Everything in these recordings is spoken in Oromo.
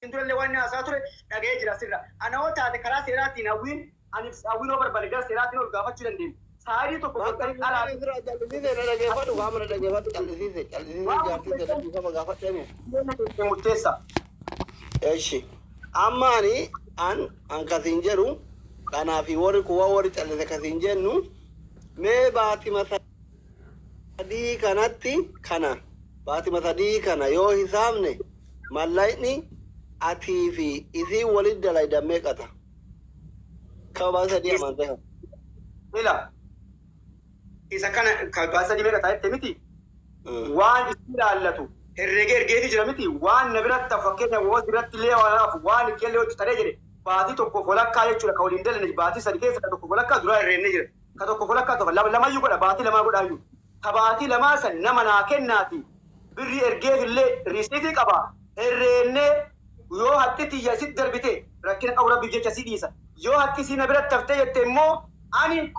Durallee waan inni haasaa ture dhaga'ee jira sirra. Ana hoo taate karaa seeraatiin Hawwiin ani Hawwiin hoo barbaade gara seeraatiin ol gaafachuu dandeenya. Sa'aatii tokko gottanii alaa Callisiise na dhageeffadhu, qaama na dhageeffadhu, callisiise callisiise, waan jaartii murteessan dhiifama gaafadhame. Murteessa. Eshi amma ani an kasiin jedhu kanaafi warri kuwaa warri callise kasiin jennu, mee baatima 3 kanatti kana baatima 3 kana yoo hisaabne, mallaqni atii fi isiin walit dalaydan meeqata? Kama baatii 3 amantee kana. Ila isa kana kan baatii 3 meeqa taa'ette miti, waan isin ilaallatu herreegee ergeetii jira miti. Waan na biratti hafu, fakkeenya woos irratti illee waan hafu, waan kellee hojjetaree jedhe, baatii tokkoof walakkaa jechuudha. Ka waliin dalane baatii 3 keessa ka tokkoof walakkaa duraa herreennee jira. Ka tokkoof walakkaa tokko lama lamayyuu godha, baatii 2 godhaayyuu. Ka baatii 2 san nama naa kennaati, birrii ergeef illee risiitii qaba. Herreennee yoo haxxi tiyya isitti darbite rakkina qabu, Rabbiif jecha si dhiisa. Yoo haxxi isii na biratti haftee jette immoo ani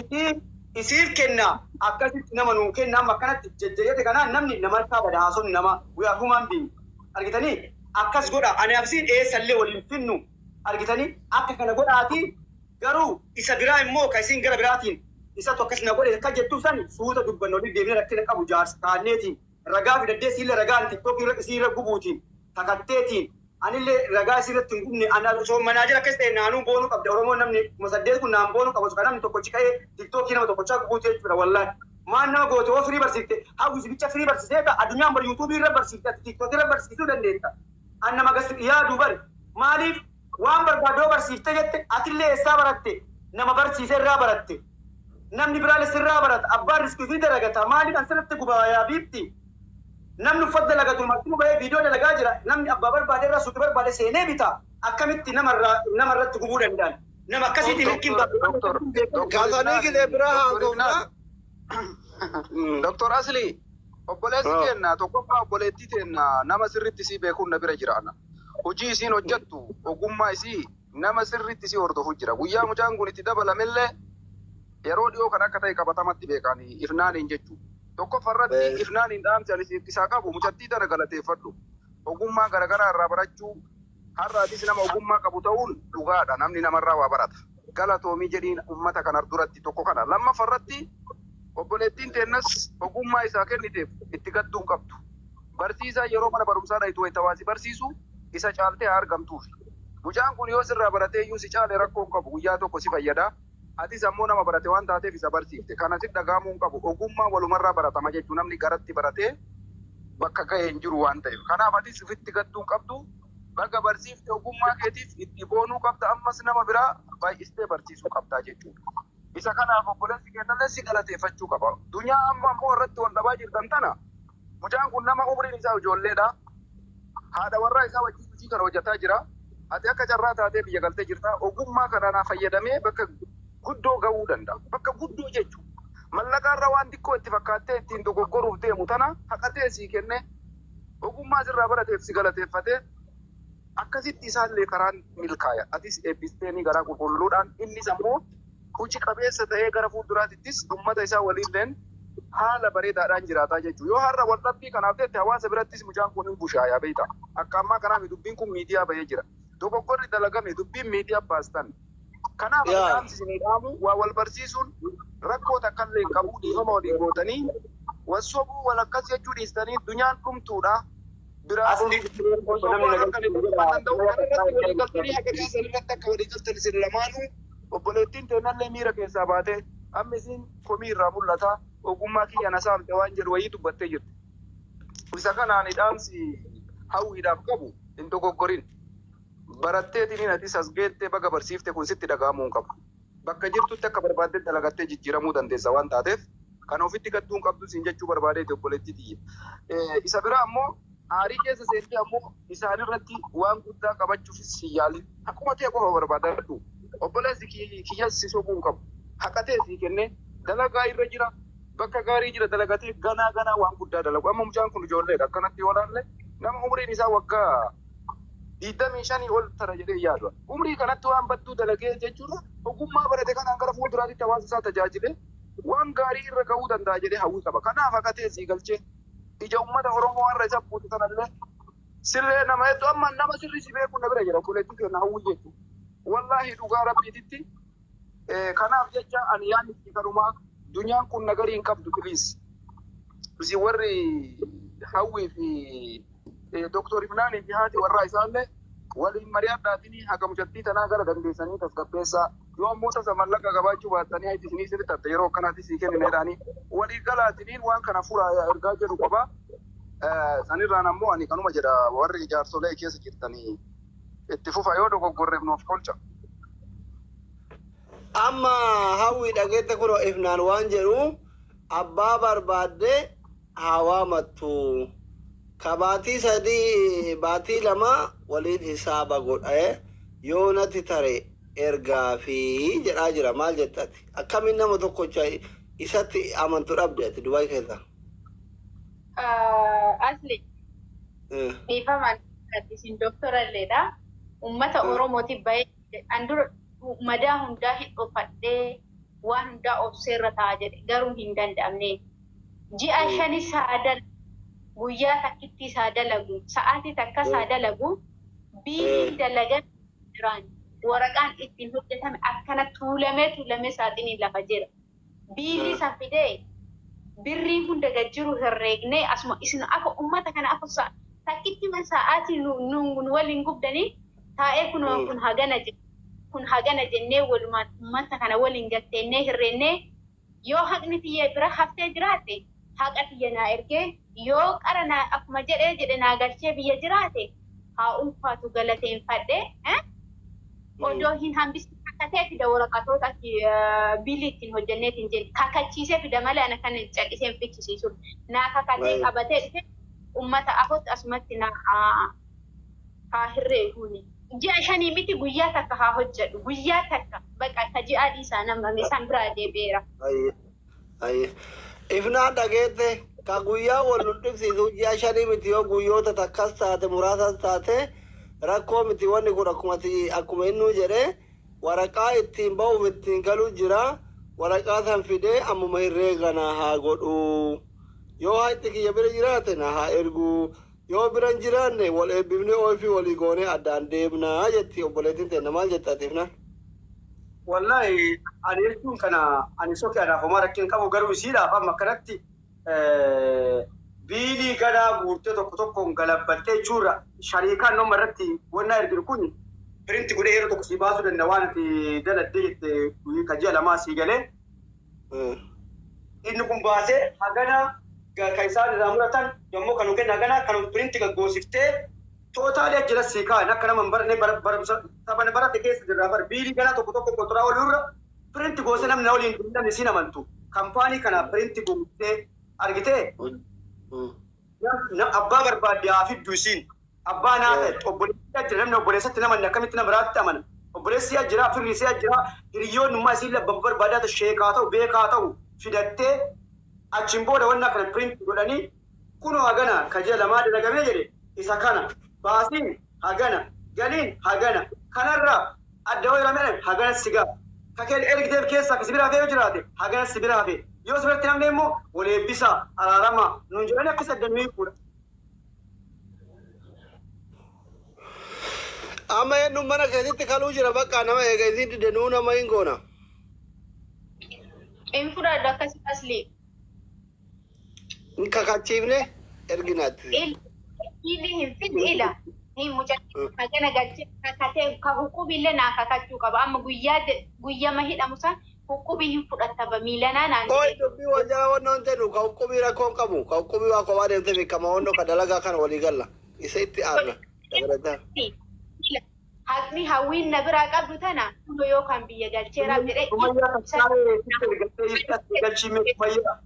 isii isiif kenna. Akkasitti nama nuu kenna. Amma akkanatti jajjayyate kanaan namni nama harkaa bada. Haasofni namaa, we are human being, argitanii? Akkas godha. Ani absiin eessallee waliin finnu, argitanii? Akka kana godhaati. Garuu isa biraa immoo ka isiin gara biraatiin isatu akkas na godhe akka jettu sani suuta dubbanna, walitti deebinee, rakkina qabu. Jaarsa taanneetiin ragaa fidaddee, siillee ragaan TikTokii irra isii irra gubuutiin kakatteetiin, anillee ragaa isii irratti hin gubne. Ana osoo manager akkas ta'e naanuu boonuu qabda. Oromoon namni 8,000 kun naan boonuu qaba osoo kan namni tokkochi ka'ee TikTokii nama tokkochaa gubuuti jechuudha. Wallaahi, maan nama goote hoo firii barsiifte? Hawwisi bicha firii barsiiseeta. Addunyaan bar YouTubeii irra barsiifte, ati TikTokii irra barsiisuu dandeetta. An nama gas yaadu bari. Maaliif waan barbaadoo barsiifte jette? Atillee eessaa baratte? Nama barsiise irraa baratte. Namni biraanis sirraa barata. Abbaan riskii fi dalagata. Maaliif an sirratti gubaa yaa biifti? Namni uffata dalagatu martinuu bahee viidiyoo dalagaa jira. Namni abbaa barbaade irraa suuqii barbaade seenee bita. Akkamitti namarraa nama irratti gubuu danda'an? Nama akkasiitiin hirkiin Doktor Doktor Kaasanii Ifnaan gilee biraa Doktor haasofnaa. Ifnaan, Doktor Asli, obboleessi keenna tokkoffaa, obboleettii teenna nama sirritti isii beekuun na bira jira ana. Hojii isiin hojjettu, ogummaa isii nama sirritti isii hordofu jira. Guyyaa mucaan kun itti dabalamellee yeroo dhiyoo kan akka ta'e qabatamatti beekani Ifnaaniin jechuudha. Tokkoffaa irratti Ifnaaniin dhaamsi ani siif isaa qabu, mucattii tana galateeffadhu. Ogummaa garaagaraa irraa barachuu, har'a atis nama ogummaa qabu ta'uun dhugaadha. Namni namarraa waa barata. Galatoomii jedhiin uummata kana duratti, tokko kana. Lammaffaa irratti obboleettiin teennas ogummaa isaa kenniteef itti gadduu hin qabdu. Barsiisaa yeroo mana barumsaa dhayitu wayita barsiisu isa caaltee haa argamtuufi. Mucaan kun yoo sirraa baratee iyyuu si caale rakkoo hin qabu, guyyaa tokko si fayyada. Atis ammoo nama barate waan taateef isa barsiifte. Kana si dhagahamuu hin qabu. Ogummaa walumarraa baratama jechuun namni garatti baratee bakka ga'e hin jiru waan ta'eef. Kanaaf atis ofitti gadduu hin qabdu. Baga barsiifte, ogummaa keetiif itti boonuu qabda. Ammas nama biraa baay'istee barsiisuu qabdaa jechuudha. Isa kanaaf obboleessi keenyallee si galateeffachuu qaba. Dunyaa amma ammoo irratti wal dhabaa jirtan tana, mucaan kun nama umriin isaa ijoolleedha. Haadha warraa isaa wajjin hojii kana hojjetaa jira. Ati akka carraa taatee biyya galtee jirta. Ogummaa kanaan fayyadamee bakka guddoo gahuu danda'a. Bakka guddoo jechuudha. Mallaqaarra waan xiqqoo itti fakkaattee ittiin dogoggoruuf deemu tana haqatee sii kennee, ogummaa sirraa barateef si galateeffatee, akkasitti isaallee karaan milkaaya. Atis eebbisteenii garaa qulqulluudhaan, innis ammoo hojii qabeessa ta'ee gara fuulduraatittis uummata isaa waliilleen haala bareedaadhaan jiraataa jechuudha. Yoo har'a waldhabbii kanaaf jette, hawaasa birattis mucaan kun hin bushaayaa beekta. Akka ammaa kanaaf dubbiin kun miidiyaa bahee jira. Dogoggorri dalagame dubbiin miidiyaa baastan. Kanaaf dhaamsi isinii dhaamu, waa wal barsiisuun rakkoo takkallee hin qabu. Dhiifama waliin gootanii, wal sobuu, wal akkas jechuu dhiistanii, dunyaan dhumtuudha. Biraa Asli osoo namni waan na akka itti danda'u kana irratti walii galtanii, haqa keessan irratti akka walii galtan isin lamaanuu, obboleettiin teennallee miira keessaa baatee amma isiin komii irraa mul'ata, ogummaa kiyya na saamte waan jedhu wayii dubbattee jirti. Isa kanaan dhaamsi Hawwiidhaaf qabu, hin dogoggorin. Baratteetiin atis as geettee, baga barsiifte, kun sitti dhaga'amuu hin qabu. Bakka jirtutti akka barbaadde dalagattee jijjiiramuu dandeessa waan taateef kan ofitti gadduu hin qabdu siin jechuu barbaadeeti, obboleettii tiyya. Isa biraa ammoo aarii keessa seentee ammoo isaanirratti waan guddaa qabachuufis hin yaalin. Haquma ta'e qofa barbaadadhu. Obboleessi kiyyas si sobuu hin qabu. Haqatee sii kennee dalagaa irra jira. Bakka gaarii jira, dalagatee ganaa ganaa waan guddaa dalagu. Amma mucaan kun ijoolleedha. Akkanatti yoo ilaalle nama umriin isaa waggaa 25 ol tara jedhee yaadu. Umrii kanatti waan badduu dalagee jechuudha, ogummaa barate kanaan gara fuulduraatti hawaasa isaa tajaajilee waan gaarii irra gahuu danda'a jedhee hawwii qaba. Kanaaf haqatee sii galchee ija uummata Oromoo har'a isa buutu sanallee Sirree nama hedduu amma nama sirrii si beeku na bira jira obboleettii keenya hawwii jechuudha. Wallaahi dhugaa rabbiititti kanaaf jecha ani yaadni itti kanumaa dunyaan kun nagarii hin qabdu please. Isin warri hawwii fi Doktor Ifnaanii fi haati warraa isaallee waliin mari'adhaatiin haga mucattii tanaa gara dandeessanii tasgabbeessaa. Yoo ammoo tasa mallaqa qabaachuu baattanii hayti isinii sirriitti hafte yeroo akkanaatti sii kennine jedhaanii walii galaatiniin waan kana furaa ergaa jedhu qaba. Sanirraan ammoo ani kanuma jedha warri jaarsolee keessa jirtanii itti fufa yoo dogoggorreef nuuf tolcha. Amma hawwii dhageette kun ifnaan waan jedhu abbaa barbaadde haa waamattu. Ka baatii 3 baatii 2 waliin hisaaba godhe yoo natti tare ergaa fi jedhaa jira maal jetta ati? Akkamiin nama tokkocha isatti amantu dhabde ati Dubaay keessa? Asli dhiifama isin doktora illeedha. Uummata Oromootiif baay'ee an dura madaa hundaa hin dhofadhee waan hundaa obseerra ta'a jedhe garuu hin danda'amne. Ji'a shanis haa dalagu guyyaa takkittis haa dalagu sa'aatii takkas haa dalagu biiliin dalagan jiraan waraqaan ittiin hojjetame akkana tuulamee tuulamee saaxiniin lafa jira. Biilii san fidee birrii hunda gad jiru herreegnee asuma isin akka ummata kana akka takkittima sa'aatii nu nu waliin gubdanii taa'ee kunoo kun hagana kun hagana jennee walumaan ummata kana waliin gatteennee hirreennee yoo haqni tiyya bira haftee jiraatte haqa tiyya naa ergee yoo qara naa akkuma jedhee jedhe naa galchee biyya jiraate haa ulfaatu galateeffadhe odoo hin hambisin kakatee fida waraqatoota achi biilii ittiin hojjenneetiin jedhe kakachiisee fida malee ana kan callisee hin fichisiisu naa kakatee qabatee dhufe ummata afotti asumatti naa haa herreeguuni. Ji'a shanii miti guyyaa takka haa hojjedhu guyyaa takka baqa ka ji'aa dhiisaa namame san biraa deebi'eera. Ayye. Ayye. Ifnaa dhageette ka guyyaa wal nu dhibsiisu ji'a shanii miti yoo guyyoota takkas taate muraasas taate rakkoo miti wanni kun akkuma akkuma innuu jedhe waraqaa ittiin ba'uuf ittiin galuu jira waraqaa san fidee ammuma herreega naa haa godhu yoo haqni kiyya bira jiraate na haa ergu yoo bira hin jiraanne wal eebbifnee ooyifii walii goonee addaan deemnaa jetti obboleettiin teenna maal jetta ati ifnaan? Wallahi ani jechuun kana ani soke anaaf homaa rakkin qabu garuu isiidhaaf amma akkanatti biilii ganaa guurtee tokko tokkoon galabbattee jechuurra shariikaan nama irratti wannaa erginu kun pirinti godhee yeroo tokko sii baasuu danda'a waan ati daladdee jette ka ji'a lamaa sii galee inni kun baasee hagana ka isaan irraa muratan yommuu kan kenna hagana kan pirinti gaggoosiftee tootaalii ajjala sii kaa'an akka nama hin baranne barumsa taphan barate keessa jirraa bar biilii ganaa tokko tokko qotoraa olurra pirinti goosee namni na waliin namni siin amantu kampaanii kana pirinti goosee argitee abbaa barbaadde haa fiddu isiin abbaa naa ta'e obboleessi jira namni obboleessatti namanne akkamitti nama biraatti amana obboleessi jira firri isii jira hiriyoonnummaa isiin labbaba barbaadaa ta'u sheekaa ta'u beekaa ta'u fidattee achiin booda wanna kana piriinti godhanii kunoo hagana ka ji'a lamaa dalagamee jedhe isa kana baasiin hagana galiin hagana kanarraa adda wayii ramee hagana si ga'a ka kee ergiteef keessaa ka si biraa hafee yoo jiraate hagana si biraa hafe yoo si biratti namni immoo wal eebbisaa araaramaa nuun jedhanii akkas adda nu hiikuudha. Amma eenyuun mana keessatti kaluu jira bakka nama eega isiin dide nuu nama hin goona. Hin fudhadhu akkasi aslii. Hin kakachiifne erginaatti. Illi hin fidne ila. Hin mucatti hagana galchee kakatee ka huqubillee naa kakachuu qaba. Amma guyyaa guyyama hidhamu san huqubii hin fudhattaba miilanaa naan Qoy jedhe. dubbii wal jala wannoo hin ta'inu ka huqubii rakkoo hin qabu ka huqubii waa kophaa deemtee beekama wannoo ka dalagaa kana walii galla isa itti aarna dabalataa. Haqni hawwiin na biraa qabdu tana kunoo yookaan biyya galcheeraaf jedhee Sumayyaa takkaaree sitti ergattee ibsi as galchii mee Sumayyaa.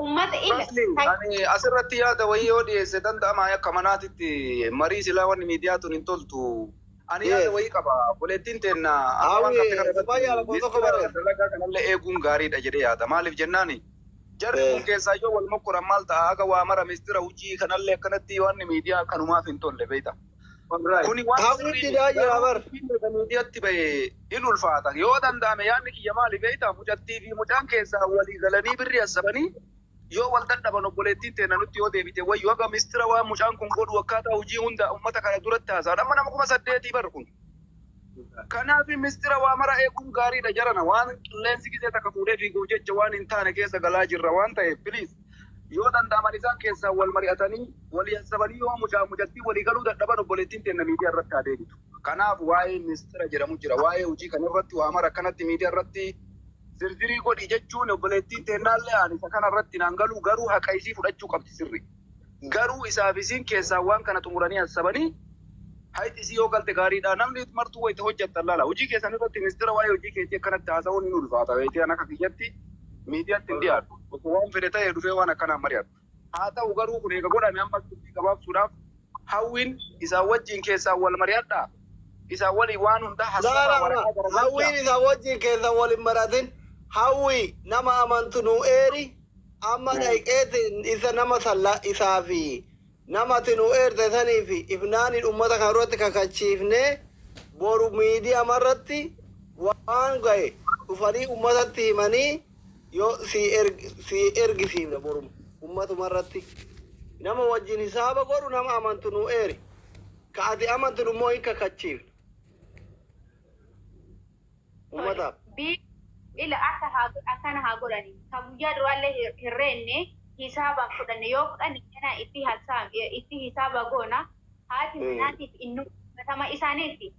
Ummata ila Asli, ani asirratti yaada wayii yoo dhiyeesse danda'ama akka manaatitti marii silaa wanni miidiyaa tun hin toltu. Ani yaada Yes. wayii qaba. Obboleettiin teenna akka waan Hawwi qabxe kana Sumayyaa irratti lakkoofsa tokko mistira barreessa. dalagaa kanallee eeguun gaariidha jedhee yaada. Maaliif jennaani jarri kun keessaa yoo wal mokkoran maal ta'a haga waa mara mistira hojii kanallee akkanatti wanni miidiyaa kanumaaf hin tolle beekta. Alright. Kuni waan Hawwi sirrii didaa miti. jira Garuu bar. dubbiin erga miidiyaatti bahe in ulfaata. Yoo danda'ame yaadni kiyya maali beektaa mucattii fi mucaan keessaa walii galanii birrii hassabanii Yoo wal dadhaban obboleettiin teenya nutti yoo deebite wayyu haga mistira waan mucaan kun godhu akkaataa hojii hunda uummata kana duratti haasa'an amma nama 8,000 bar kun. Kanaaf mistira waa mara eeguun gaariidha jarana waan qilleensi gisee takka fuudhee fiiguuf jecha waan hin taane keessa galaa jirra waan ta'eef please yoo danda'aman isaan keessaa wal mari'atanii walii hassabanii yoo mucaa mucattii walii galuu dadhaban obboleettiin teenya miidiyaa irratti haa deebitu. Kanaaf waa'ee mistira jedhamu jira waa'ee hojii kana irratti waa mara akkanatti miidiyaa irratti zirzirii godhi jechuun obboleettiin teennaallee ani isa kana irratti naan galu garuu haqa isii fudhachuu qabdi sirri. Garuu isaaf isiin keessaa waan kana xumuranii hassabanii hayti isii yoo galte gaariidha namni martuu wayita hojjettan laala hojii keessan irratti mistira waa'ee hojii keetii akkanatti haasa'uun ni ulfaata wayitii an akka kiyyatti miidiyaatti hin dhiyaatu osoo waan fedhe ta'ee dhufee waan akkanaan mari'atu. Haa ta'u garuu kun eega godhame amma dubbii gabaabsuudhaaf hawwiin isaan wajjin keessaa wal mari'adhaa isaan waliin waan hundaa hassabaa waraqaa garagalchaa. Hawwiin isaan wajjin keessa wal hin maratin hawwi nama amantu nu eeri amma dhaqeeti isa nama salla isaa fi namati nu eerte sanii fi ifnaaniin ummata kana irratti kakachiifnee boru miidiyaa irratti waan gahe dhufanii ummatatti himanii yoo si ergisiifne boru ummatuma irratti nama wajjin hisaaba godhu nama amantu nu eeri ka ati amantu immoo hin kakachiifne ummataaf. Ila akka akkana haa godhani. Ka guyyaa duraallee hirreenne hisaabaan fudhanne yoo fudhanne kana itti hisaaba goona haati manaatiif inni hubatama isaaniiti.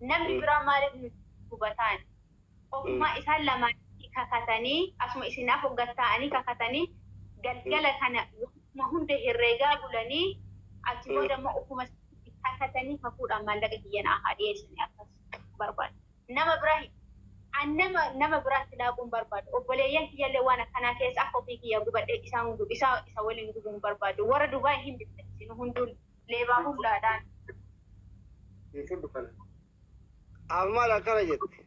Namni biraa maaliif nuti hubataan? Ofumaa isaan lamaanitti kakatanii asuma isinaaf hoggatta'anii kakatanii galgala kana waanuma hunda herreegaa bulanii achi booda immoo ofuma kakatanii kakuudhaan maallaqa kiyya haa dhiyeessanii akkas barbaadu. Nama biraa nama biraatti laaquun barbaadu. Obboleeyyan kiyyallee waan akkanaa keessa akka ofii kiyya gubadhee isaan isa waliin gubuun barbaadu. Warra Dubaay hin bittin hunduu leebaa hullaadhaan. Amma akkana jetti.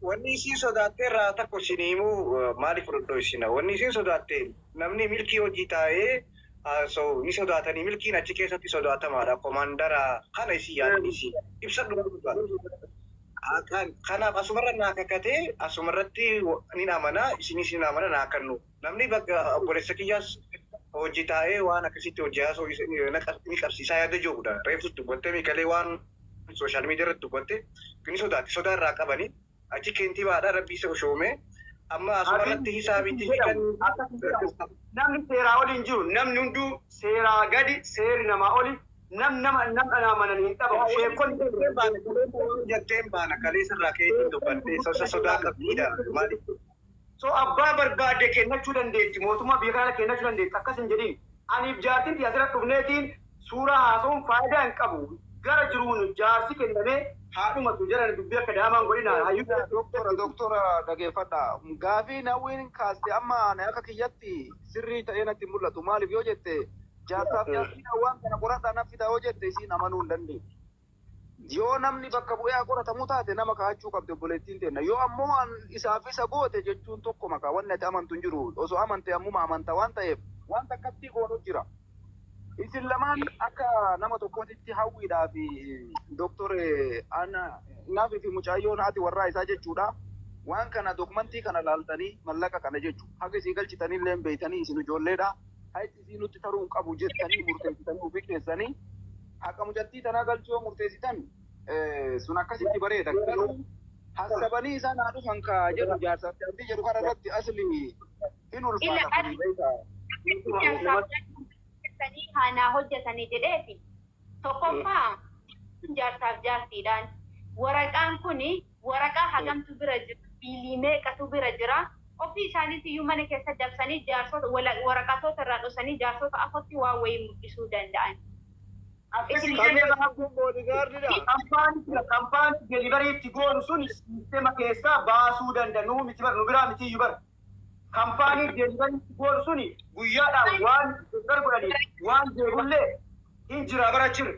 Wanni isiin sodaattee irraa tokko isin himuu maaliif fudhadhoo isina? Wanni isiin sodaatte namni milkii hojii taa'ee haasa'u ni sodaatanii milkiin achi keessatti sodaatamaadha. Komaandara kana isii yaadni isii ibsa dhugaa. Kanaaf asumarra naa kakatee asumarratti ni amana isinis ni amana naa kennu. Namni bakka obboleessa kiyyaas hojii taa'ee waan akkasitti hojii haasa'u ni qabsiisaa yaada jirudha. Reefus dubbattee miikalee waan sooshaal miidiyaa irratti dubbatte ni sodaatti sodaa irraa qabanii achi keentibaadha rabbi isa ushoome amma asumarratti hisaabiitti kan namni seeraa oli hin jiru namni hunduu seeraa gadi seerri namaa oli nam nama nam amananii hin dhabamu sheekonni jetteen baana kaleessa irraa ka'ee dubbatte sodaa qabdiidha maali. So abbaa barbaadde kennachuu dandeetti mootummaa biyya kana kennachuu dandeetti akkas hin jedhin aniif jaartiin asirra dhufneetiin suuraa haasa'uun faayidaa hin qabu gara jiruun jaarsi kennamee haadhumatu jedhan dubbii akka daamaan godhina hayyuu. Doktora dhageeffadha. Gaafii hawwiin kaaste amma ani akka kiyyatti sirrii ta'ee natti mul'atu. Maaliif yoo jette jaarsaaf jaartiin waan kana qoradhaa naffi ta'a yoo jette isiin amanuu hin dandeettu. Yoo namni bakka bu'ee qoratamu taate nama kaa'achuu qabdi obboleettiin teenna. Yoo ammoo isaaf isa goote jechuun tokko maka wanni ati amantu hin jiru. Osoo amante ammuma amanta waan ta'eef wanta akkatti goonu jira. Isin lamaan akka nama tokkootitti hawwiidhaa fi Doktor Naafii fi mucaayyoon haati warraa isaa jechuudha. Waan kana dokumentii kana laaltanii mallaqa kana jechuudha. Haga isii galchitanii illee beeytanii isin ijoolleedha. Hayti isii nutti taruu hin qabu jettanii murteessitanii ofii keessanii haqa mucattii tanaa galchuu yoo murteessitan sun akkasitti bareeda. Garuu hassabanii isaan haa dhufan kaa jedhu jaarsaaf jaartii jedhu kana irratti asli hin ulfaata kun beekaa. Haanaa hojjetanii jedheeti. Tokkoffaa jaarsaaf jaartiidhaan waraqaan kuni waraqaa hagamtu bira jira, biilii meeqatu bira jira. Ofii isaaniitti iyyuu mana keessa dabsanii jaarsota waraqatoota irraa dhosanii jaarsota afatti waa wayii mul'isuu danda'an. Kampaanii deliveriitti goonu sun sisteema keessaa baasuu danda'u miti bar nu biraa miti iyyuu bar. Kampaanii deliveriitti goonu sun guyyaadhaan waan deliver godhanii waan deebullee hin jira bara jira.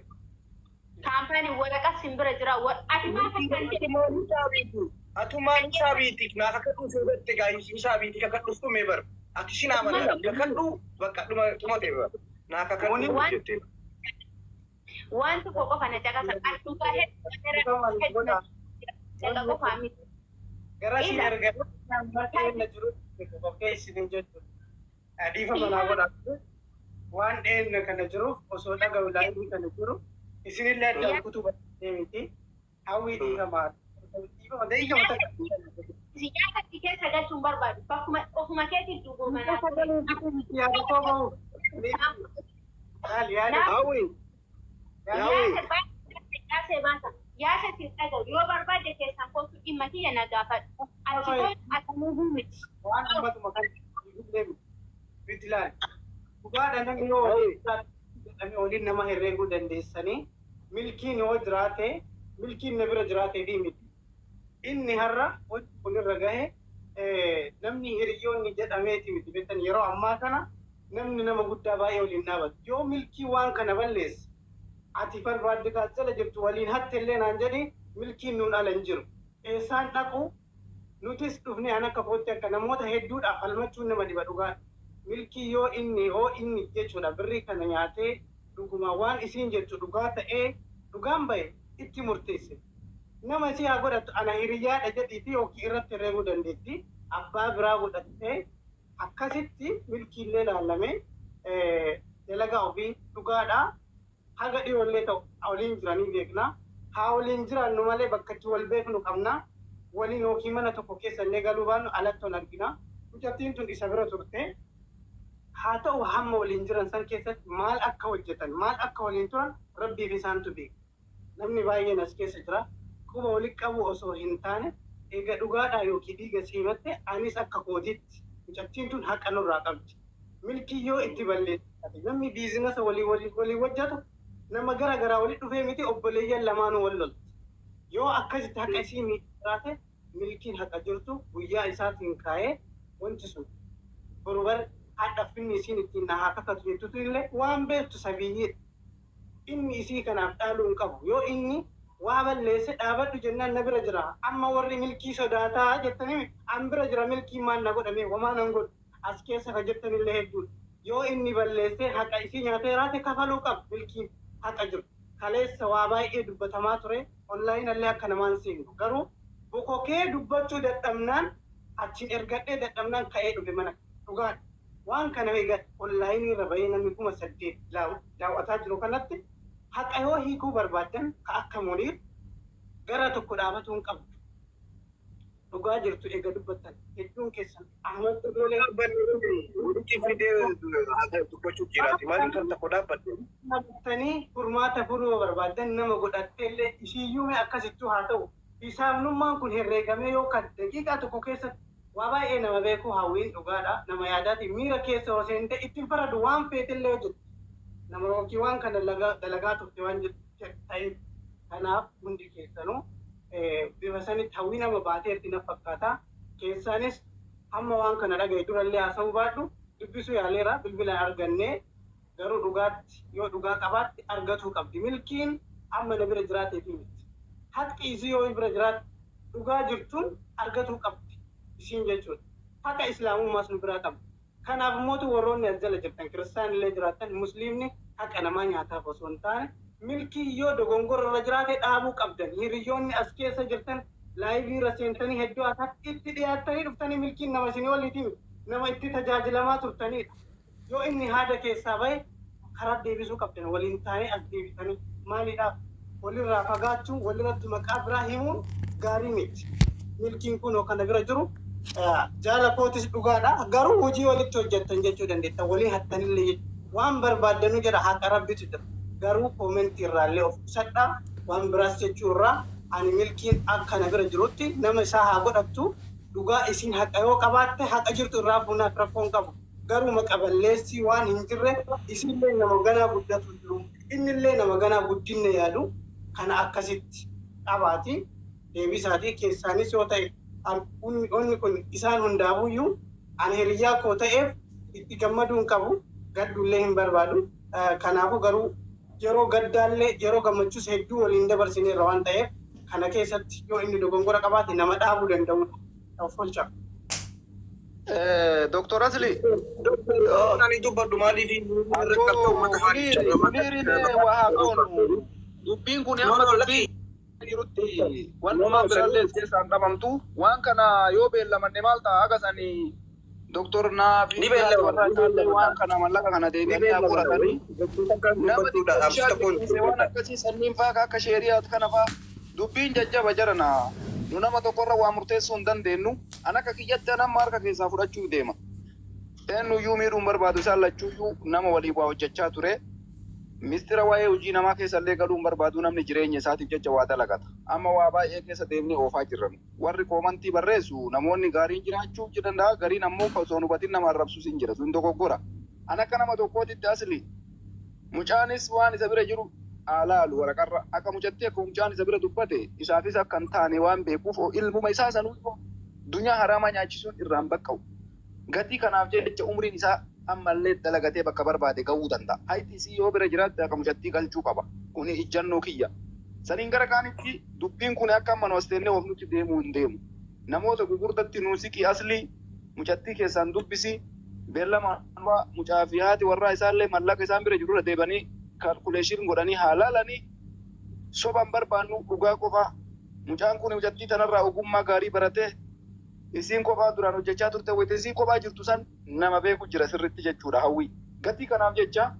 Kaampaanii waraqaa simbira jira. Ati maal kan jedhu? Atumaan isaa biitik naaf akka dhufu irratti gaayis isaa biitik akka dhuftu mee bar. Ati sin amana kakadhu bakka dhuma ta'e bar. Naaf akka dhufu jettee. Waan tokko qofa na caqasa. Dhugaa hedduu qofaa miti. Gara sin argaa jiru. Qopheessine jechuudha. Dhiifama naa godhaa. Waan dheenna kana jiruuf osoo dhaga'u laayinii kana jiru isinillee addaan kutuu barbaadee miti. Hawwii dhiifamaa. Dhiifama da'iifama takka. Siyaasa itti keessa galchuun barbaadu. Bakkuma ofuma keetiin duugomanaa ture. Yaada koo bahu. Yaali yaali. Hawwi. Hawwi. Yaasee baasa. Yaasa itti dhaga'u. Yoo barbaadde keessaan kootu dhimma kiyya na gaafadhu. Achi koo atamuu miti. Waan ummatuma kana illee miti ilaali. Dhugaadha namni yoo waliin waliin nama herreeguu dandeessanii milkiin yoo jiraate milkiin na bira jiraatee fi miti. Inni har'a hojii kunirra gahe namni hiriyoonni jedhameeti miti beektan yeroo ammaa kana namni nama guddaa baay'ee waliin dhaabatu. Yoo milkii waan kana balleesse ati barbaadde kaachala jirtu waliin hatte illee naan jedhi milkiin nuun ala hin jiru. Eessaan dhaqu nutis dhufnee an akka kootti akka namoota hedduudhaaf falmachuun nama dhiba dhugaa. Milkii yoo inni hoo inni jechuudha birrii kana nyaatee dhuguma waan isiin jettu dhugaa ta'ee dhugaan bahe itti murteesse. Nama isii haa godhattu ana hiriyyaadha jedhiifi yookiin irratti herreeguu dandeetti. Abbaa biraa godhattee akkasitti milkiillee laallamee dalagaa ofii dhugaadha. Haga dhiyoollee ta'u waliin jiranii beekna. Haa waliin jiraannu malee bakka itti wal beeknu qabna. Waliin yookiin mana tokko keessa illee galuu baannu alatti ol argina. Mucattiin tun isa bira turte. Haa ta'u hamma waliin jiran san keessatti maal akka hojjetan maal akka waliin turan rabbiif isaantu beeka. Namni baay'een as keessa jira. Quba walitti qabu osoo hin taane eega dhugaadhaa yookiin dhiiga siimatte anis akka kootiitti mucattiin tun haqa nurraa qabdi. Milkii yoo itti balleessate namni biizinasa walii walii walii hojjetu nama gara garaa walitti dhufee miti obboleeyyan lamaanuu wal lolti. Yoo akkasitti haqa isii miidhiraate milkiin haqa jirtu guyyaa isaatiin kaa'ee wanti sun boru bar haadha finni isiin ittiin na haa kakatu jettutu illee waan beektu sabiyyiidha. Inni isii kanaaf dhaaluu hin qabu. Yoo inni waa balleesse dhaabadhu jennaan na bira jira. Amma warri milkii sodaataa jettanii an bira jira milkii maal na godhame homaa nan godhu as keessa ka jettanillee hedduudha. Yoo inni balleesse haqa isii nyaatee raate kafaluu qaba milkiin haqa jiru. Kaleessa waa baay'ee dubbatamaa ture onlaayinii illee akka namaan seenu garuu bokokee dubbachuu dadhabnaan achiin ergadhee dadhabnaan ka'ee dhufe mana dhugaadha. Waan kana egaa onlaayinii irra bahee namni 8,000 daawwataa jiru kanatti haqa yoo hiikuu barbaaddan ka akka Muniir gara tokko dhaabatuu hin qabdu. Dhugaa jirtu eega dubbattan hedduun keessan Ahmad Dolee Walitti fidee dubbachuuf jiraati. Maaliif kan tokko dhaabbadde? Dhaabbattanii furmaata furuu barbaaddan nama godhattee illee ishiiyyuu mee akkasittuu haa ta'u. Hisaabnummaan kun herreegamee yoo kan daqiiqaa tokko keessatti waa baay'ee nama beeku hawwiin dhugaadha. Nama yaadaati miira keessa yoo seente ittiin faradu waan feetillee hojjetu. Nama yookiin waan kana dalagaa turte waan ta'eef kanaaf hundi keessanuu bifa sanitti hawwii nama baateerti na fakkaata. Keessaanis hamma waan kana dhagaye durallee haasa'uu baadhu dubbisuu yaaleera bilbilaan argannee garuu dhugaatti yoo dhugaa qabaatte argatuu qabdi. Milkiin amma na bira jiraatee fi miti. Haqi isii yoo bira jiraatte dhugaa jirtuun argatuu qabdi isiin jechuudha. Haqa islaamummaas nu biraa qabdi. Kanaaf immoo warroonni as jala jirtan kiristaanillee jiraattan musliimni haqa namaa nyaataaf osoo hin taane milkii yoo dogongora irra jiraate dhaabuu qabdan. Hiriyoonni as keessa jirtan laayivii irra seentanii hedduu akkatti itti dhiyaattanii dhuftanii milkiin nama isinii waliitiin nama itti tajaajilamaa turtanidha. Yoo inni haada keessaa bahe karaa deebisuu qabdan waliin taanee as deebitanii maaliidhaaf walirraa fagaachuun walirratti maqaa biraa himuun gaarii miti. Milkiin kun kana bira jiru jaala kootis dhugaadha. Garuu hojii walitti hojjettan jechuu dandeetta. Walii hattanillee waan barbaaddanuu jedha haqa rabbitu jira. Garuu koomentii irraallee of qusadhaa waan biraas jechuu irraa ani milkiin akka na bira jirutti nama isaa haa godhattu dhugaa isiin haqa yoo qabaatte haqa jirtu irraa fuunaaf rakkoon qabu. Garuu maqa balleessii waan hin jirre isinillee nama ganaa guddatu jiru innillee nama ganaa guddinne yaadu kana akkasitti qabaati deebisaatii keessaanis yoo ta'e onni kun isaan hundaafuyyuu ani hiriyyaa koo ta'eef itti gammaduu hin qabu gaddullee hin barbaadu. Kanaafuu garuu yeroo gaddaallee yeroo gammachuus hedduu waliin dabarsineerra waan ta'eef kana keessatti yoo inni dogongora qabaate nama dhaabuu danda'udha. Of oolcha. Doktor Asli. Ani dubbadhu maaliif Muniiriin waa haa goonu. Dubbiin kun amma dubbii jirutti wantumaan birallee keessaan dhabamtu waan kana yoo beellamanne maal ta'a haga sanii Doktor Naafi Ni beellama, warra ni isaallee beellama. waan kana mallaqa kana Ni deebi'anii haa beellama. qoratanii. Nama Dubbachuudha. xiqqoo waan akkasii sanniin faa akka sheeriyaat kana faa dubbiin jajjaba jarana. Nu nama tokkorra waa murteessuu hin dandeenyu. An akka kiyyatti nama harka keessaa fudhachuu deema. Eenyuyyuu miidhuun barbaadu isaan lachuuyyuu nama walii waa hojjechaa ture. Mistira waa'ee hojii namaa keessallee galuun barbaadu namni jireenya isaatiif jecha waa dalagata. Amma waa baay'ee keessa deemnee oofaa jirra. Warri koomantii barreessu namoonni gaariin jiraachuu danda'a gariin ammoo osoo hin hubatin nama arrabsuus hin jira. Sun dogoggora. An akka nama tokkootitti asli mucaanis waan isa bira jiru alaalu waraqarra akka mucatti akka mucaan isa bira dubbate isaafis akka hin taane waan beekuuf ilmuma isaa sanuu dunyaa haraamaa nyaachisuun irraan baqqa'u. Gatii kanaaf jecha umriin isaa ammallee dalagatee bakka barbaade ga'uu danda'a. Hayti isii yoo bira jiraatte akka mucattii galchuu qaba. Kuni ijjannoo kiyya. Saniin gara kaanitti dubbiin kun akka amma nu as teennee oofnutti deemuu hin deemu. Namoota gugurdatti nuu siqii aslii mucattii keessaan dubbisi beellama mucaa fi haati warraa isaallee mallaqa isaan bira jirurra deebanii kalkuleeshin godhanii haa laalanii soban barbaannu dhugaa qofaa. Mucaan kun mucattii tanarraa ogummaa gaarii baratee isiin kophaa duraan hojjechaa turte wayita isiin kophaa jirtu san nama beeku jira sirritti jechuudha hawwii. Gatii kanaaf jecha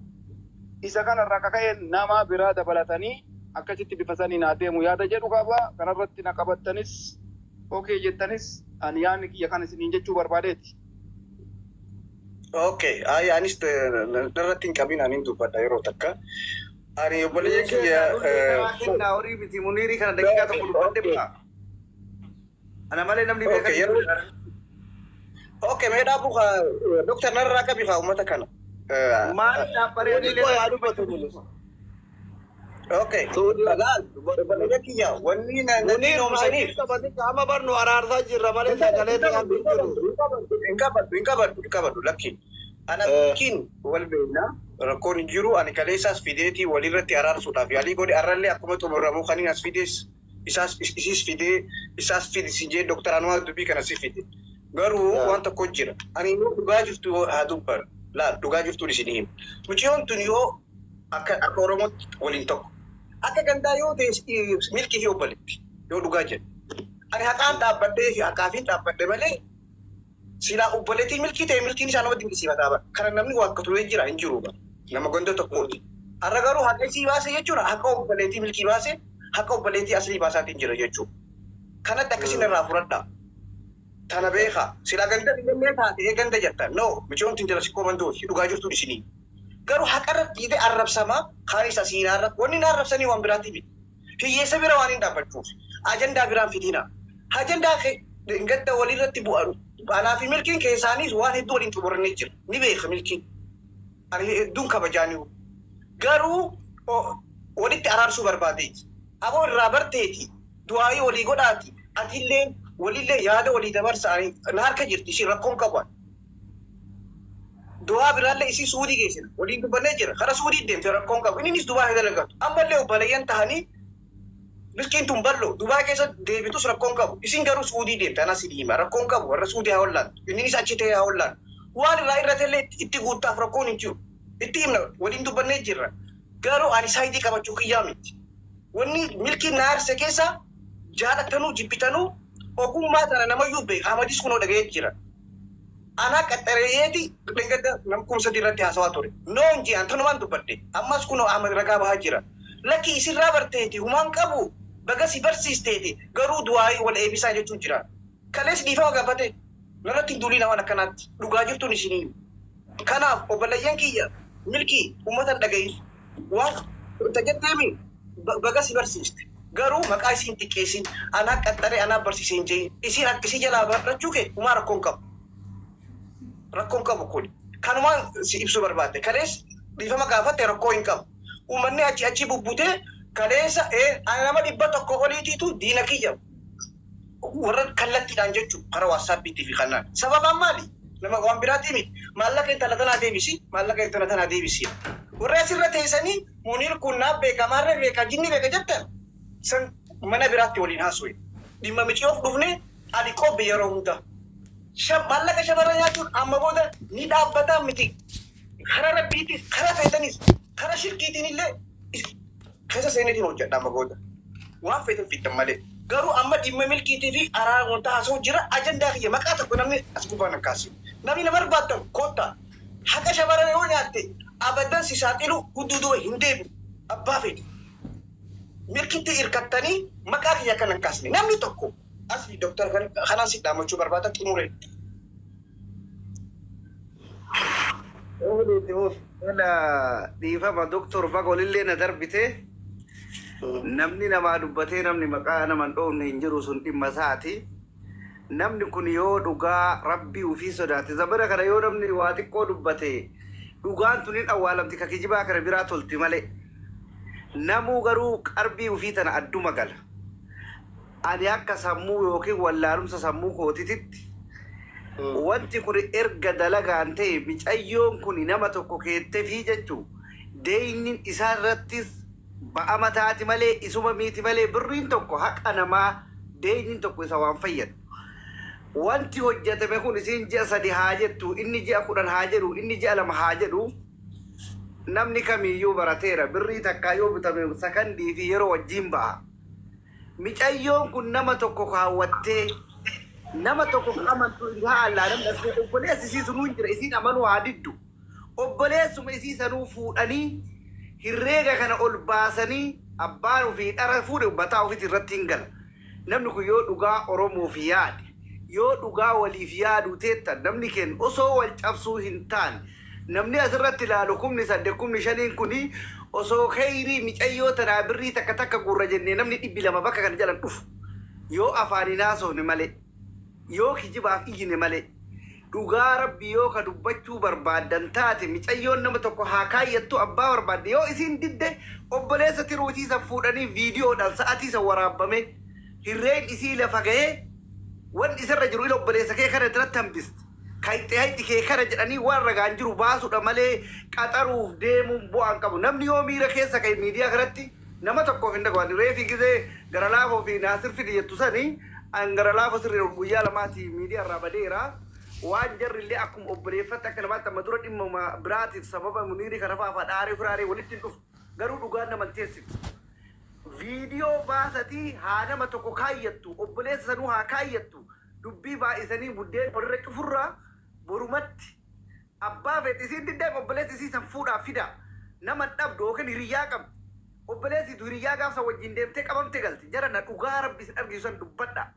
isa kanarraa kaka'e nama biraa dabalatanii akkasitti bifa saniin haa deemu yaada jedhu qaba. Kanarratti na qabattanis okee jettanis ani yaadni kiyya kana isiniin jechuu barbaadeeti. Okay, ay anis narratti hin qabin anin dubbadha yeroo takka. Ani obboleeyyan kiyya Kennaa horii miti muniirii kana daqiiqaa tokko dubbadde ba'a. Ana malee namni beekan Okay, Okay, mee dhaabu doktar narraa qabi haa uummata kana. Maal dhaabbaree Wani koo yaa dubbatu mul'isa. Okay. Laal, obboleeyyan kiyya wanni na Muniir noomsaniif. maayikii qaama barnu araarsaa jirra malee sagalee ta'an hin jiru. Hin qabadhu, hin qabadhu, hin qabadhu lakki. Ana lakkiin wal beekna rakkoon hin jiru ani kaleessaas fideetii walirratti araarsuudhaaf yaalii godhe arrallee akkuma xumuramu kan as fidees isaas isiis fidee isaas fidi jee doktar Anwar dubbii kana si fide. Garuu waan tokko jira. Ani yoo dhugaa jirtu haa dubban. Laal dhugaa jirtuun isin hima. Mucayyoon tun yoo akka akka Oromootti waliin tokko. Akka gandaa yoo ta'e milkii fi obboleetti yoo dhugaa jedhe. Ani haqaan dhaabbadhee fi haqaafiin dhaabbadhe malee silaa obboleettii milkii ta'e milkiin isaa nama dinqisiifataa bara. Kana namni waa akka turee jira hin jiru bara. Nama ganda tokkooti. Har'a garuu haqa isii baase jechuudha. Haqa obboleettii milkii baase haqa obboleettii aslii baasaatiin jira jechuudha. Kanatti akkasiin irraa fudhadhaa. Tana beekaa. Silaa ganda illee taate ganda jettan. No, michoon tun jala sikkoo mandooti. Dhugaa jirtuun isinii. Garuu haqarra dhiitee arrabsamaa kaan isa siinaarra wanni na arrabsanii waan biraatti miti. Hiyyeessa bira waan hin dhaabbachuuf. Ajandaa biraan fitina. Ajandaa gadda walirratti bu'an. Anaa fi milkiin keessaaniis waan hedduu waliin xumurannee jira. Ni beeka milkiin. Ani hedduun kabajaaniiru. Garuu walitti araarsuu barbaadeeti. Aboo irraa barteeti. Du'aayii walii godhaati. Atillee walillee yaada walii dabarsa. Na harka jirti isheen rakkoon qabu. Du'aa biraallee isii suudii geessina. Waliin dubbannee jira. Kara suudii deemte rakkoon qabu. Innis Dubaa hin dalagatu. Ammallee obboleeyyan tahanii milkiin tun bal'oo Dubaa keessa deebitus rakkoon qabu. Isin garuu suudii deemte anas hima. Rakkoon qabu warra suudii haa hollaantu. Innis achi ta'ee haa hollaantu. Waan irraa irratellee itti guuttaaf rakkoon hin jiru. Itti himna waliin dubbannee jirra. Garuu ani saayidii qabachuu kiyyaa miti. Wanni milkiin na aarse keessa jaalattanuu jibbitanuu ogummaa tana namayyuu beeka. Amadis kunoo dhaga'ee jira. Anaa qaxxareeyeeti dheengadda nam kumsa irratti haasawaa ture. Noon jee antanumaan dubbadhe. Ammas kunoo Ahmad ragaa bahaa jira. Lakki isirraa barteeti humaan qabu baga si barsiisteeti garuu du'aayii wal eebisaa jechuun jira. Kalees dhiifama gaafate narratti hin duuliin waan akkanaatti dhugaa jirtuun isinii. Kanaaf obboleeyyan kiyya milkii uummata dhaga'i waan tajatteemi baga si barsiiste. Garuu maqaa isiin xiqqeessin anaa qaxxaree anaa barsiisee hin jedhin isiin akkasii jalaa barachuu kee humaa rakkoon qabu. Rakkoon qabu kun kanumaan si ibsuu barbaadde kalees dhiifama gaafatte rakkoo hin qabu. Uummanni achi achi bubbutee kaleessa nama 100 oliitiitu diina kiyya warra kallattiidhaan jechuun karaa waatsaappiitii fi kanaan. Sababaan maali? Nama waan biraatii miti. Maallaqa intala tanaa deebisi, maallaqa intala tanaa deebisi. Warri asirra teessanii Muniir kun naaf beeka, maarree beeka, jinni beeka jettan san mana biraatti waliin haasawee. Dhimma miciyoof dhufne ani qobbe yeroo hunda. Maallaqa shamarra nyaachuun amma booda ni dhaabbataa miti. Karaa rabbiitis, karaa feetanis, karaa shirkiitiin illee keessa seeneetiin hojjedha amma booda. Waan feetan fiddan malee. Garuu amma dhimma milkiitii fi araara wanta haasa'u jira ajandaa kiyya maqaa tokko namni as gubbaan hin kaasin. Namni na barbaaddan koottaa. Haqa shamarran yoo nyaatte abadan si saaxilu hudduu duuba hin deebi'u. Abbaa fedhi. Mirkitti hirkattanii maqaa kiyya kana hin kaasne. Namni tokko asii doktor kanaan si dhaammachuu barbaada xumure. Dhiifama doktor baga olillee na darbite. Namni namaa dubbatee namni maqaa nama hin dhoofne hin jiru sun dhimma isaati. Namni kun yoo dhugaa rabbii ofii sodaate zamana kana yoo namni waa xiqqoo dubbate dhugaan tun hin awwaalamti ka kijibaa kana biraa tolti malee. Namuu garuu qarbii ofii tana adduma gala. Ani akka sammuu yookiin wallaalumsa sammuu kootititti wanti kun erga dalagaan ta'e micayyoon kun nama tokko keettefii jechuu deeyniin isaa irrattis ba'ama taati malee isuma miiti malee birriin tokko haqa namaa deeyniin tokko isa waan fayyadu. Wanti hojjetame kun isiin ji'a 3 haa jettu, inni ji'a 10 haa jedhu, inni ji'a 2 haa jedhu namni kamiyyuu barateera birrii takkaa yoo bitame sakandii fi yeroo wajjin ba'a. Micayyoon kun nama tokko kaawwattee nama tokko amantu haa allaa namni as ga'e obboleessi isii sunuu hin jira isiin amanuu haa diddu. Obboleessuma isii sanuu fuudhanii herreega kana ol baasanii abbaan ofii dhara fuudhe mataa ofiitti irratti hin gala. Namni kun yoo dhugaa Oromoof yaade yoo dhugaa waliif yaadu teettan namni kennu osoo wal cabsuu hin taane namni asirratti ilaalu 8,000 5,000 kuni osoo kheyrii micayyoo tanaa birrii takka takka guurra jennee namni 200 bakka kana jalan dhufu yoo afaaniin haasofne malee yoo kijibaaf iyyine malee dhugaa rabbi yoo ka dubbachuu barbaaddan taate micayyoon nama tokko haa kaayyattu abbaa barbaadde yoo isiin didde obboleessa tiruutii san fuudhanii viidiyoodhaan sa'atii san waraabbame hirreen isii lafa gahee wanti isarra jiru ila obboleessa kee kana irratti hambisti. Kayxee hayxi kee kana jedhanii waan ragaan jiru baasuudha malee qaxaruuf deemuun bu'aan qabu. Namni yoo miira keessa ka'e miidiyaa kanatti nama tokkoof hin dhagahu. Reefi gizee gara laafoo fi naasir fidi jettu sanii an gara laafoo sirrii guyyaa lamaati miidiyaa irraa badeera. Waan jarri illee akkuma obboleeffatti akka namaatti amma dura dhimma biraatiif sababa muniirii kana fa'aa dhaaree firaaree walitti hin dhufu. Garuu dhugaan nama hin teessisu. Viidiyoo baasatii haa nama tokko kaayyattu obboleessa sanuu haa kaayyattu dubbii baay'isanii buddeen walirra cufurraa borumatti abbaa fedhe isiin diddeef obboleessi isii san fuudhaaf fida nama dhabdu yookiin hiriyyaa qabdi obboleessitu hiriyyaa gaafsa wajjin deemtee qabamte galti jara na dhugaa rabbi isin argisu san dubbadha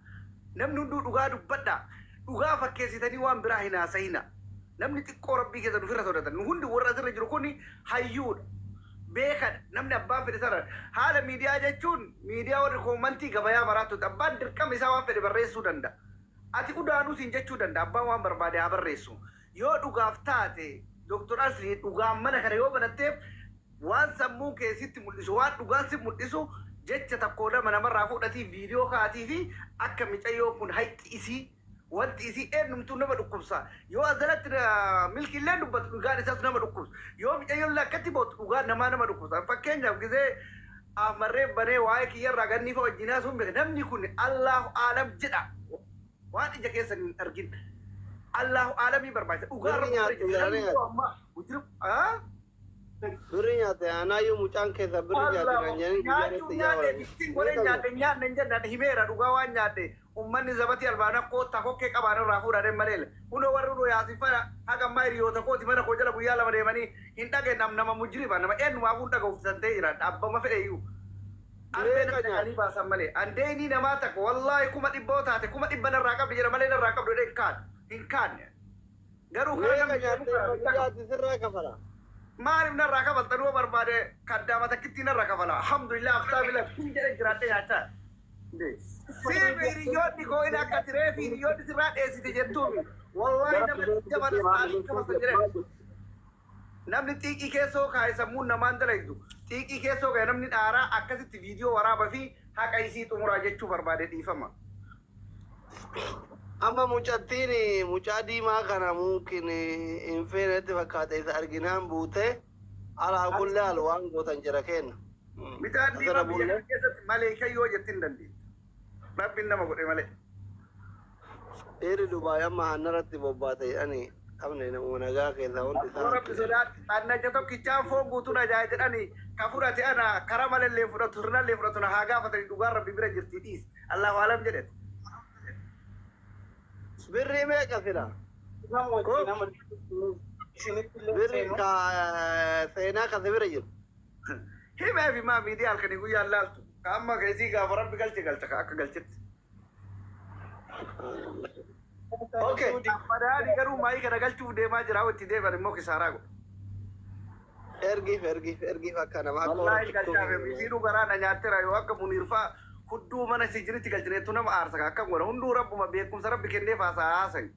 namni hunduu dhugaa dubbadha dhugaa fakkeessitanii waan biraa hin haasa'ina namni xiqqoo rabbii keessa nufirra sodaatan nu hundi warra asirra jiru kun hayyuudha. Beekadha namni abbaan fedhe sana haala miidiyaa jechuun miidiyaa warri koomantii gabayaa maraattuuti abbaan dirqama isaa waan fedhe barreessuu danda'a. Ati udaanuu siin jechuu danda'a abbaan waan barbaade haa barreessu. Yoo dhugaaf taate Dr. Asli dhugaan mana kana yoo banatteef waan sammuu keessatti mul'isu waan dhugaan si mul'isu jecha tokko lama namarraa fuudhatii viidiyoo kaatii fi akka micayyoo kun hayxi isii wanti isii eenyumtuu nama dhukkubsa. Yoo azalatti milki illee dubbatu dhugaan isaas nama dhukkubsa. Yoo micayyoon akkatti bootu dhugaan namaa nama dhukkubsa. Fakkeenyaaf gizee amarree banee waa'ee kiyyarraa ganni fa'a wajjin haasuun beeka. Namni kun Allahu aalam jedha. Waan ija keessan hin argin. Allahu aalamii barbaachisa. Dhugaa Birri nyaate anaayyuu mucaan keessa birri nyaate kan jedhanii nyaachuu nyaate bittiin godhee nyaate nyaanne hin jennaan himeera dhugaa waan nyaate ummanni zabatii albaanaa koottaa kokkee qabaan irraa fuudhanii malee hundoo warri hundoo yaasifana haga ammaa hiriyoota kooti mana koo jala guyyaa lama deemanii hin dhageenye nama mujriba nama eenyumaa kun dhaga'uuf san ta'ee jira dhaabbama fedhe iyyuu. Albeen dhaqanii baasan malee andeenii namaa takka wallaahi 100,000 taate 100,000 narraa qabdi jedha malee narraa qabdu jedhee hin kaanne. Garuu kana namni sirraa kafala. Maaliif narraa kafalta nuu barbaade kaddaama takkitti narraa kafala. Alhamdulillah aftaa bila kun jedhe jiraadhe nyaachaa. Siif hiriyoonni koo inni akka tiree fi hiriyoonni sirraa dheessite jettuumi. Wallaahi nama jabana saalii kafalta jedhe. Namni xiiqii keessoo kaa'e sammuun namaan dalagdu. Xiiqii keessoo kaa'e namni dhaaraa akkasitti viidiyoo waraaba fi haqa isii xumuraa jechuu barbaade dhiifama. Amma mucattiin mucaa diimaa kana mumkin hin feenetti fakkaate isa arginaan buute alaa kullee al waan gootan jira kenna. Mucaan diimaa biyya kana keessatti malee kayyoo jettiin dandeenya. Rabbiin nama godhe malee. Dhiirri Dubaay amma hannarratti bobbaate jedhanii dhabne nama nagaa keessaa hundi isaa. Rabbi sodaatti annacha tokkichaan foon guutuun ajaa'e jedhanii ka fudhate ana karaa malallee fudhatu sirnallee fudhatu na haa gaafatanii dhugaan rabbi bira jirti dhiis. Allahu alam jedhe. Birrii meeqa fila? Nama wajjin nama isinitti illee Birri seenu. ka seenaa kan bira jiru. Himee fi maa miidiyaa halkanii guyyaan laaltu. Ka amma keesii gaafa rabbi galche galcha ka akka galchetti. Okay. Madaali garuu maayii kana galchuuf deemaa jira itti deeman immoo kisaaraa godha. Ergiif ergiif ergiif akka nama akka Wallaahi galchaaf isiinuu garaa na nyaatteera yoo akka muniirfaa hudduu mana si jiritti galchineettu nama aarsa ka akkam godha hunduu rabbuma beekumsa rabbi kenneef haasaa haasayi.